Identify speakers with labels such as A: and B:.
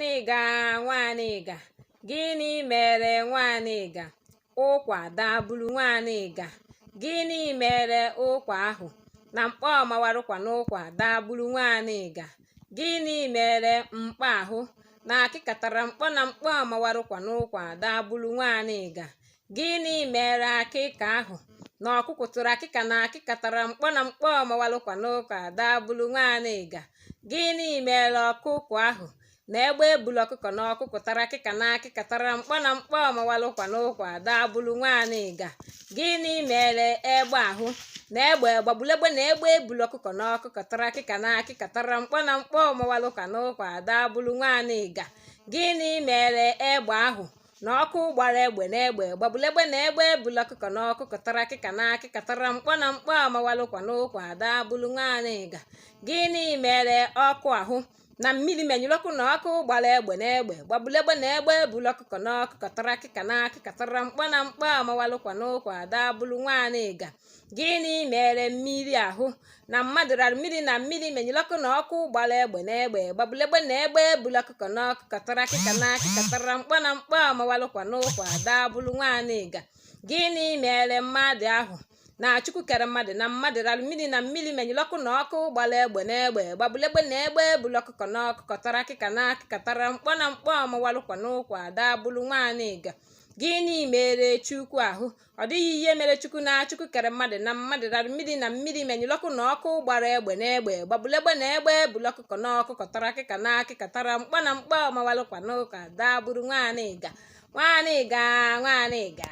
A: Nwanịga, nwanịga, gịnị mere nwanịga? Ụkwa dagburu nwanịga. Gịnị mere ụkwa ahụ? Na mkpọ mawara ụkwa n'ụkwa dagburu nwanịga. Gịnị mere mkpọ ahụ? Na akịka tara mkpọ na mkpọ mawara ụkwa n'ụkwa dagburu nwanịga. Gịnị mere akịka ahụ? Na ọkụkọ tụrụ akịka na akịka tara mkpọ na mkpọ mawara ụkwa n'ụkwa dagburu nwanịga. Gịnị mere ọkụkọ ahụ? Na egbe bulu ọkụkọ na ọkụkọ tara akịka na akịka tara mkpọ na mkpọ mawara ụkwa n'ụkwa dagburu nwanịga. Gịnị mere egbe ahụ? Na egbe gbagburu egbe na egbe bulu ọkụkọ na ọkụkọ tara akịka na akịka tara mkpọ na mkpọ mawara ụkwa n'ụkwa dagburu nwanịga. Gịnị mere egbe ahụ? Na ọkụ gbara egbe na egbe gbagburu egbe na egbe bulu ọkụkọ na ọkụkọ tara akịka na akịka tara mkpọ na mkpọ mawara ụkwa n'ụkwa dagburu nwanịga. Gịnị mere ọkụ ahụ? Na mmiri menyụrụ ọkụ na ọkụ gbara egbe na egbe gbagburu egbe na egbe bulu ọkụkọ na ọkụkọ tara akịka na akịka tara mkpọ na mkpọ mawara ụkwa n'ụkwa dagburu nwanịga. Gịnị mere mmiri ahụ? Na mmadụ rara mmiri na mmiri menyụrụ ọkụ na ọkụ gbara egbe na egbe gbagburu egbe na egbe bulu ọkụkọ na ọkụkọ tara akịka na akịka tara mkpọ na mkpọ mawara ụkwa n'ụkwa dagburu nwanịga. Gịnị mere mmadụ ahụ? Na Chukwu kere mmadụ na mmadụ rara mmiri na mmiri menyụrụ ọkụ na ọkụ gbara egbe na egbe gbagburu egbe na egbe bulu ọkụkọ na ọkụkọ tara akịka na akịka tara mkpọ na mkpọ mawara ụkwa n'ụkwa dagburu nwanịga. Gịnị mere Chukwu ahụ? Ọ dịghị ihe mere Chukwu na Chukwu kere mmadụ na mmadụ rara mmiri na mmiri menyụrụ ọkụ na ọkụ gbara egbe na egbe gbagburu egbe na egbe bulu ọkụkọ na ọkụkọ tara akịka na akịka tara mkpọ na mkpọ mawara ụkwa n'ụkwa dagburu nwanịga. Nwanịga, nwanịga.